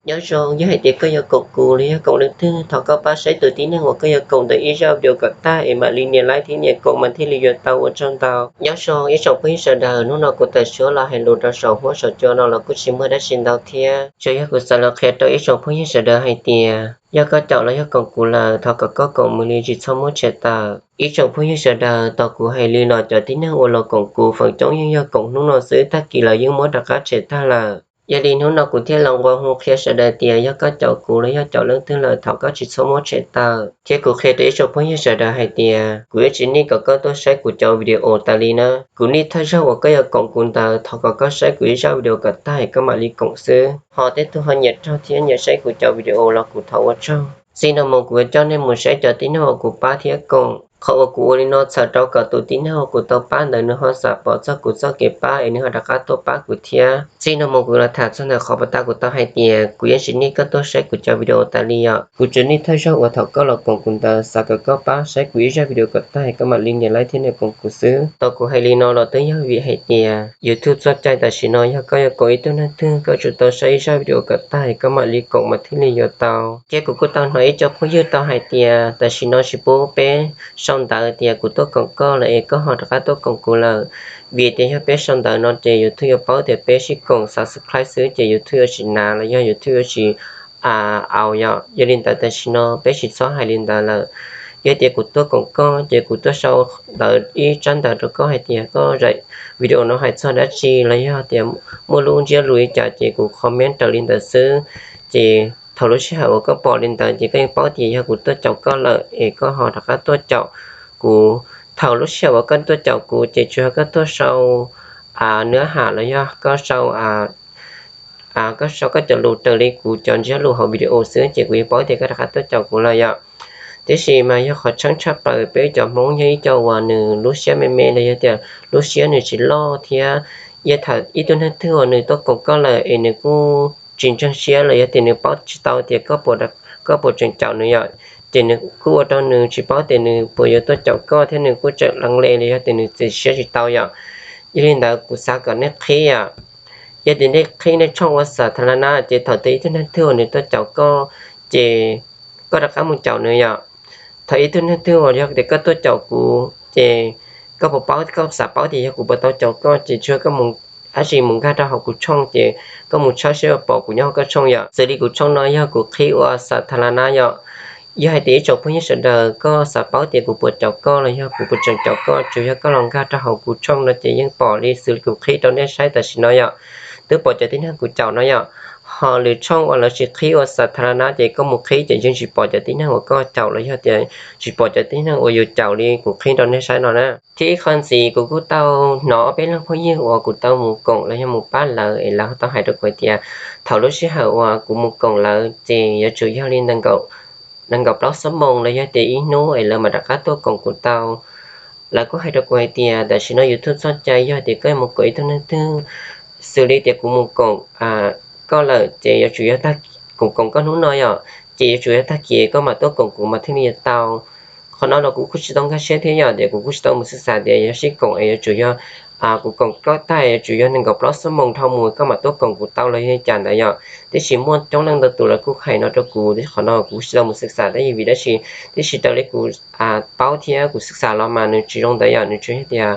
Nyob zoo, yog hais tias koj yuav koom kuv los yog koom leej twg, thov koj pab saib tus tib neeg uas koj yuav koom ntawm ib zaj video kom tag es mam li nias like thiab nias koom mas thiaj li yuav tau, ua tsaug ntau. Nyob zoo ib tsoom phooj ywg sawv daws, hnub no kuv tawm suab los hais lus rau saum huab saum cua no los kuj tsis muaj dab tsi ntau thiab, tsuas yog kuv xav los qhia rau ib tsoom phooj ywg sawv daws hais tias yog koj caum los yog koom kuv lawm, thov kom koj koom mus li tsis txhob muab tshem tawm. Ib tsoom phooj ywg sawv daws, tos kuv hais li los cov tib neeg uas los koom kuv feem coob yeej yog koom hnub no xwb, tag kis lawv yeej muab rov qab tshem tag lawm. Yog li hnub no kuv thiaj los nqua hu qhia sawv daws tias yog koj caum kuv los yog caum leej twg lawm, thov koj tsis txhob muab tshem tawm. Thiab kuv qhia rau ib tsoom phooj ywg sawv daws hais tias kuv yuav tsis nig kom koj tuaj saib kuv cov video tas li na. Kuv nig thawj zaug uas koj yuav koom kuv ntawd, thov kom koj saib kuv ib zaj video kom tag es koj mam li koom xwb. Ho tej tug ho nyiam raug thiab nyiam saib kuv cov video los kuv thov ua tsaug. Txij no mus kuv yuav coj nej mus saib cov tib neeg uas kuv pab thiab koom. Qhov uas kuv ua li no txhawm rau kom tus tib neeg uas kuv tau pab ntawd nws ho xav pom txog kuv txoj kev pab es nws ho rov qab tuaj pab kuv thiab. Txij no mus kuv los tham txog ntawm qhov puas tas kuv tau hais tias kuv yeej tsis nig koj tuaj saib kuv cov video tas li os. Kuv tsuas nig thawj zaug uas thaum koj los koom kuv ntawd, xav kom koj pab saib kuv ib zaj video kom tag es koj mam li nias like thiab nias koom kuv xwb. Tau kuv hais li no los twb yog vim hais tias YouTube txoj cai tam sim no yog koj yuav koom ib tug neeg twg koj tsum tau saib ib zaj video kom tag es koj mam li koom mas thiaj li yuav tau. Thiab kuv kuj tau hnov ib co phooj ywg tau hais tias tam sim no tsis pub peb sau ntawv tias kuv tuaj koom koj lawm es koj ho rov qab tuaj koom kuv lawm. Vim tias yog peb sau ntawv no ces YouTube yuav paub tias peb sib koom subscribe xwb ces YouTube yuav tsis nav los yog YouTube yuav tsis au yom. Yog li ntawd tam sim no peb tsis txhob hais li ntawd lawm. Yog tias kuv tuaj koom koj ces kuv tuaj sau ntawv ib tsab ntawv rau koj hais tias koj zam video no hais txog dab tsi los yog tias muaj lub ntsiab lus li cas ces kuv comment raws li ntawd xwb. Ces thaum lub sij hawm uas koj pom li ntawd ces koj yeej paub tias yog kuv tuaj caum koj lawm es koj ho rov qab tuaj caum kuv. Thaum lub sij hawm uas koj tuaj caum kuv ces tsuas yog koj tuaj sau nws ham los yog koj sau koj sau koj cov lus raws li kuv cov ntsiab lus hauv video xwb ces kuv yeej paub tias koj rov qab tuaj caum kuv lawm yom. Tiam sis mas yog qhov tseeb tshaj plaws peb cov Hmoob yog ib co uas nws lub siab me me los yog tias lub siab nws tsis loj thiab. Yog thaum ib tug neeg twg uas nws tuaj koom koj lawm es nws kuj tsis ntseeg siab los yog tias nws paub tsis tau tias koj puas tseem caum nws yom, ces nws kuj ua rau nws tsis paub tias nws puas yuav tuaj caum koj thiab nws kuj tseem lees le los yog tias nws txiav siab tsis tau yom. Yog li ntawd kuv xav kom nej qhib yom. Yog tias nej qhib nej tshooj ua xav tha la na ces thaum twg ib tug neeg twg uas nws tuaj caum koj ces koj rov qab mus caum nws yom. Thaum ib tug neeg twg uas yog tias koj tuaj caum kuv ces koj puas paub, koj xav paub tias yog kuv puas tau caum koj ces tsuas yog koj mus, ab tsi mus nkag rau hauv kuv tshooj ces koj mus tshawb seb puas pom kuv nyob hauv koj tshooj yom. Xws li kuv tshooj no yog kuv qhib ua xav tha la na yom. Yog hais tias ib tsoom phooj ywg sawv daws koj xav paub tias kuv puas caum koj los yog kuv puas tseem caum koj, tsuas yog koj los nkag rau hauv kuv tshooj no ces yeej pom li xws li kuv qhib rau nej saib tam sim no yom. Twb pom cov tib neeg kuv caum no yom. Ho lwm tshooj uas lawv tsis qhib ua xav tha la na ces koj mus qhib ces yeej tsis pom cov tib neeg uas koj caum los yog tias tsis pom cov tib neeg uas yus caum li kuv qhib rau nej saib no na. Thiab ib qho ntxiv kuv kuj tau hnov ob peb leej phooj ywg uas kuv tau mus koom los yog mus pab lawv es lawv tau hais rau kuv hais tias thaum lub sij hawm uas kuv mus koom lawv ces yuav tsum yog li nees nkaum plaub xuab moos los yog tias ib hnub es lawv mam rov qab tuaj koom kuv tau. Lawv kuj hais rau kuv hais tias tam sim no YouTube txoj cai yog tias koj mus koom ib tug neeg twg, xws li tias kuv mus koom koj lawm ces yuav tsum yog, kuv koom koj hnub no yom, ces yuav tsum yog tag kis koj mam tuaj koom kuv mas thiaj li yuav tau. Qhov no los kuv kuj tsis tau nkag siab thiab yom, tias kuv kuj tsis tau mus xwb xav tias yog sib koom es yuav tsum yog kuv koom koj tag yuav tsum yog nees nkaum plaub xuab moos dhau mus koj mam tuaj koom kuv tau los yog li cas ntawd yom. Tiam sis muaj coob leej ntau tus lawv kuj hais no rau kuv, qhov no kuv kuj tsis tau mus xwb xav tab sis vim dab tsi, tiam sis raws li kuv paub thiab kuv xwb xav los mas nws tsis zoo ntawd yom, nws tsuas yog tias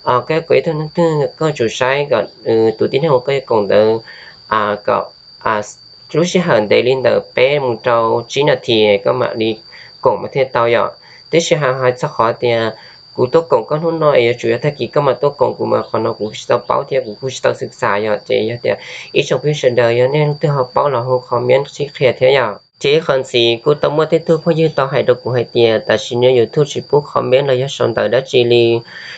koj yuav koom ib tug neeg twg koj tsum saib kom tus tib neeg uas koj yuav koom ntawd kom lub sij hawm ntev li ntawm peb mus rau tsib nas this koj mam li koom mas thiaj tau yom. Tiam sis hais txog qhov tias kuv tuaj koom koj hnub no es yuav tsum yog tag kis koj mam tuaj koom kuv mas qhov no kuv kuj tsis tau paub thiab kuv kuj tsis tau xwb xav yom. Ces yog tias ib tsoom phooj ywg sawv daws yog nej leej twg ho paub los hu comment sib qhia thiab yom. Ces ib qho ntxiv kuj tau muaj tej tug phooj ywg tau hais rau kuv hais tias tam sim no YouTube tsis pub comment los yog sau ntawv dab tsi li.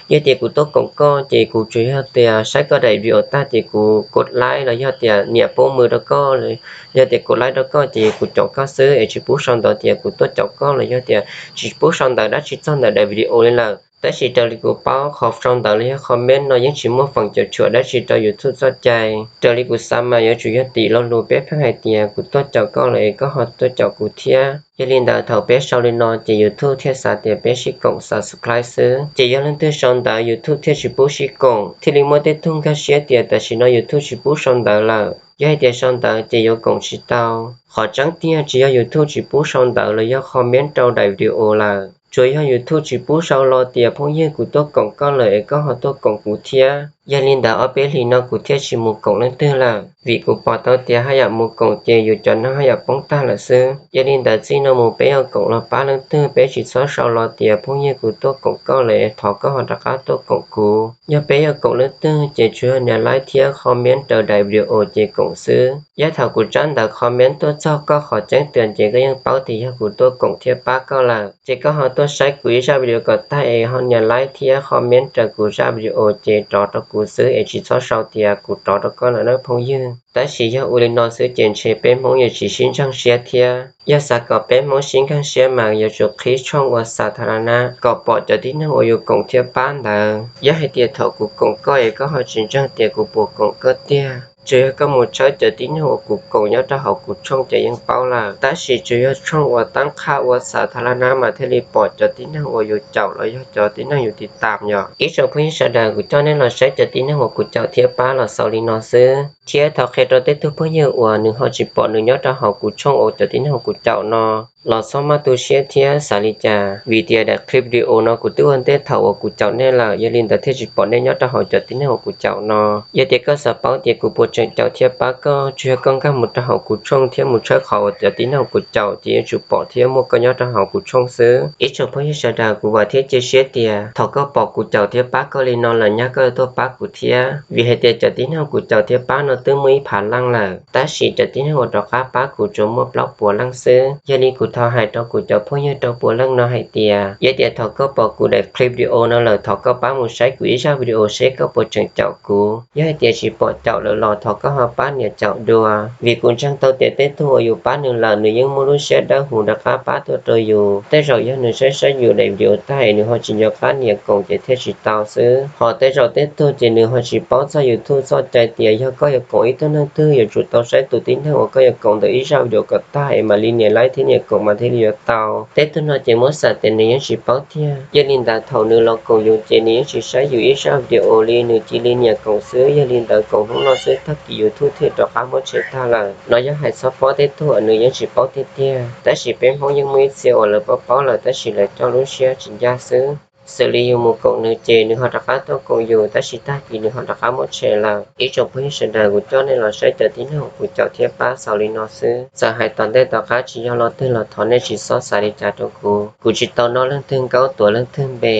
Yog tias kuv tuaj koom koj ces kuv tsuas yog tias saib koj daim video tag ces kuv kos like los yog tias nias pub mws rau koj, yog tias kos like rau koj ces kuv caum koj xwb es tsis pub sau ntawv tias kuv tuaj caum koj los yog tias tsis pub sau ntawv dab tsi txog ntawm daim video li lawm. Tab sis raws li kuv paub qhov sau ntawv los yog comment no yeej tsis muaj feem cuam tshuam dab tsi rau YouTube txoj cai. Raws li kuv xav mas yuav tsum yog tim lo lus peb pheej hais tias kuv tuaj caum koj los es koj ho tuaj caum kuv thiab. Yog li ntawd thaum peb sau li no ces YouTube thiaj xav tias peb sib koom subscribe xwb. Ces yog leej twg sau ntawv YouTube thiaj tsis pub sib koom, thiaj li muaj tej tug nkag siab tias tam sim no YouTube tsis pub sau ntawv lawm. Yog hais tias sau ntawv ces yuav koom tsis tau. Qhov tseeb tiag tsis yog YouTube tsis pub sau ntawv los yog comment rau daim video lawm, tsuas yog YouTube tsis pub sau lo tias phooj ywg kuv tuaj koom koj lawm es koj ho tuaj koom kuv thiab. Yog li ntawd ob peb hlis no kuv thiaj tsis mus koom leej twg lawm, vim kuv pom tau tias haj yam mus koom ces yus cov neeg haj yam poob tag lawm xwb. Yog li ntawd txij no mus peb yuav koom los pab leej twg peb tsis txhob sau lo tias phooj ywg kuv tuaj koom koj lawm es thov koj ho rov qab tuaj koom kuv. Yog peb yuav koom leej twg ces tsuas yog nias like thiab comment raws daim video ces koom xwb. Yog thaum kuv tsab ntawv comment tuaj txog koj qhov ceeb twm ces koj yeej paub tias yog kuv tuaj koom thiab pab koj lawm, ces koj ho tuaj saib kuv ib zaj video kom tag es ho nias like thiab comment raws kuv zaj video ces rov rau kuv xwb es tsis txhob sau tias kuv rov rau koj lawm nawb phooj ywg. Tab sis yog ua li no xwb ces ntshe peb Hmoob yuav tsis sib ntseeg siab thiab. Yog xav kom peb Hmoob sib ntseeg siab mas yuav tsum qhib tshooj ua xas tha la na kom pom cov tib neeg uas yus koom thiab pab ntawd. Yog hais tias thaum kuv koom koj es koj ho tsis ntseeg tias kuv puas koom koj tiag, tsuas yog koj mus tshawb cov tib neeg uas kuv koom nyob rau hauv kuv tshooj ces yeej paub lawm. Tab sis tsuas yog tshooj uas tab qha ua xas tha la na mas thiaj li pom cov tib neeg uas yus caum los yog cov tib neeg yus tiv tam yom. Ib tsoom phooj ywg sawv daws, kuv coj nej los saib cov tib neeg uas kuv caum thiab pab los xaus li no xwb. Thiab thov qhia rau tej tug phooj ywg uas nws ho tsis pom nws nyob rau hauv kuv tshooj uas cov tib neeg uas kuv caum no los txhob maj tu siab thiab xav li cas, vim tias daim clip video no kuv twb ua ntej thaum uas kuv caum nej lawm, yog li ntawd thiaj tsis pom nej nyob rau hauv cov tib neeg uas kuv caum no. Yog tias koj xav paub tias kuv puas tseem caum thiab pab koj, tsuas yog koj nkag mus rau hauv kuv tshooj thiab mus tshawb qhov uas cov tib neeg uas kuv caum ces yuav tsum pom thiab muaj koj nyob rau hauv kuv tshooj xwb. Ib tsoom phooj ywg sawv daws, kuv vam thiab cia siab tias thaum koj pom kuv caum thiab pab koj li no lawm nyab koj yuav tuaj pab kuv thiab, vim hais tias cov tib neeg uas kuv caum thiab pab no twb muaj ib phav leej lawm, tab sis cov tib neeg uas rov qab pab kuv tsuas muaj plaub puas leej xwb. Yog li kuv thov hais rau kuv cov phooj ywg rau puas leej no hais tias, yog tias thaum koj pom kuv daim clip video no lawm thov koj pab mus saib kuv ib zaj video seb koj puas tseem caum kuv. Yog hais tias tsis pom caum lawm los thov koj ho pab nias caum dua, vim kuv ntseeg tau tias tej tug uas yus pab nws lawm nws yeej muaj lub siab dawb huv rov qab pab tuaj rau yus. Tej zaum yog nws saib saib yus daim video tag es nws ho tsis nco qab nias koom ces thiaj tsis tau xwb. Ho tej zaum tej tug ces nws ho tsis paub txog YouTube txoj cai tias yog koj yuav koom ib tug neeg twg yuav tsum tau saib tus tib neeg uas koj yuav koom ntawd ib zaj video kom tag es mam li nias like thiab nias koom mas thiaj li yuav tau. Tej tug no ces muab xam tias nws yeej tsis paub tiag. Yog li ntawd thaum nws los koom yus ces nws yeej tsis saib yus ib zaj video li, nws cia li nias koom xwb. Yog li ntawd koom hnub no xwb tag kis YouTube thiaj rov qab muab tshem tag lawm. No yog hais txhob pob tej tug uas nws yeej tsis paub tiag tiag, tab sis peb Hmoob yeej muaj ib txhia uas lawv paub paub lawm tab sis lawv coj lub siab tsis ncaj xwb. Xws li yus mus koom nws ces nws ho rov qab tuaj koom yus tab sis tag kis nws ho rov qab muab tshem lawm. Ib tsoom phooj ywg sawv daws, kuv coj nej los saib cov tib neeg uas kuv caum thiab pab xaus li no xwb. Txawm hais tom ntej tom qab tsis yog lo twg los thov nej tsis txhob xav li cas rau kuv. Kuv tsis tau noj leej twg nkaub tuav leej twg npe.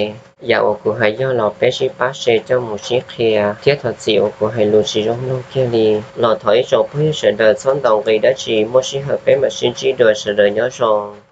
Yam uas kuv hais yog los peb sib pab share coj mus sib qhia, thiab thov txim uas kuv hais lus tsis zoo mloog kiag li. Los thov ib tsoom phooj ywg sawv daws txhob ntaus nqi dab tsi, muaj sij hawm peb mam sib ntsib dua, sawv daws nyob zoo.